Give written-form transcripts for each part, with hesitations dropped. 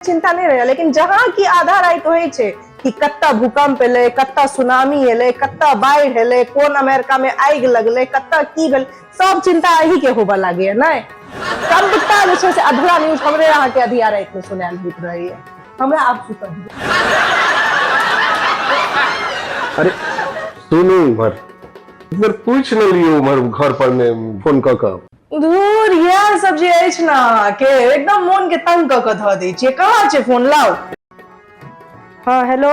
चिंता नहि रहैया, लेकिन जहाँ की आधा राति होइ छै कि कतऽ भूकंप एलै, कतऽ सुनामी एलै, कतऽ बाढ़ि एलै, कोन अमेरिका में आगि लगलै, कतऽ की भेल, सब चिंता अही के होबऽ लागैया। नहि, सबटा जे छै से अधला न्यूज हमरे अहाँके अधिया राति में सुनायल होइत रहैया। हमरा आब सुतऽ दिअ। अरे सुनू, उम्हर एक बेर पूछि ने लियौ उम्हर घर पर में फोन कऽ कऽ। धूर, इएह सब जे अछि ने अहाँके एकदम मोन के तंग कऽ कऽ धऽ दै छियै। कहाँ छै फोन? लाउ। हाँ, हेलो।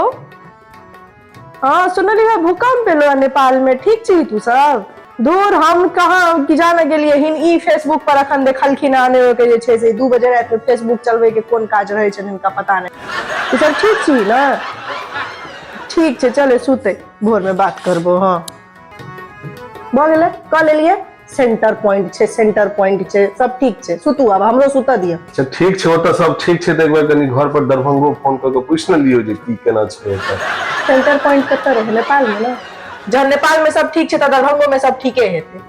हाँ, सुनलियै भूकंप एलो नेपाल में, ठीक छी तू सब? दूर, हम कहाँ की जाने गेलियै हिन, ई फेसबुक पर अखन देखलखिन आने के जे छै से 2 बजे राति में फेसबुक चलबै के कोन काज रहै छै हिनका पता नहि। तू सब ठीक छी ने? ठीक छै, चले सुते, भोर में बात करबो। हाँ, भऽ गेलै, कऽ लेलियै। सेंटर पॉइंट छै, सेंटर पॉइंट छै, सब ठीक छै। सुतू आब, हमरो सुतऽ दिअ। अच्छा ठीक छै, ओतऽ सब ठीक छै तऽ एक बेर कनि घर पर दरभंगो फोन कऽ के पूछि ने लियौ जे की केना छै ओतऽ। सेंटर पॉइंट कतऽ रहै? नेपाल मे ने? जहन नेपाल मे सब ठीक छै तऽ दरभंगो मे सब ठीके हेतै।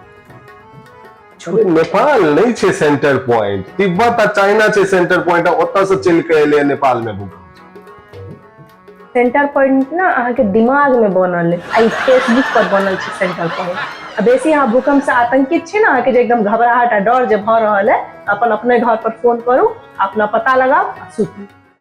अरे नेपाल नहि छै सेंटर पॉइंट, तिब्बत आ चाइना छै सेंटर पॉइंट, आ ओतऽ से चलि के एलै नेपाल मे भूकंप। सेंटर पॉइंट ना अहाँके दिमाग में बनल है आ ई फेसबुक पर बनल छै सेंटर पॉइंट। आ बेसी अहाँ भूकंप से आतंकित छी ना, अहाँके जे एकदम घबराहट आ डर जे भऽ रहल है, अपन अपने घर पर फोन करू, अपना पता लगाउ आ सुतू।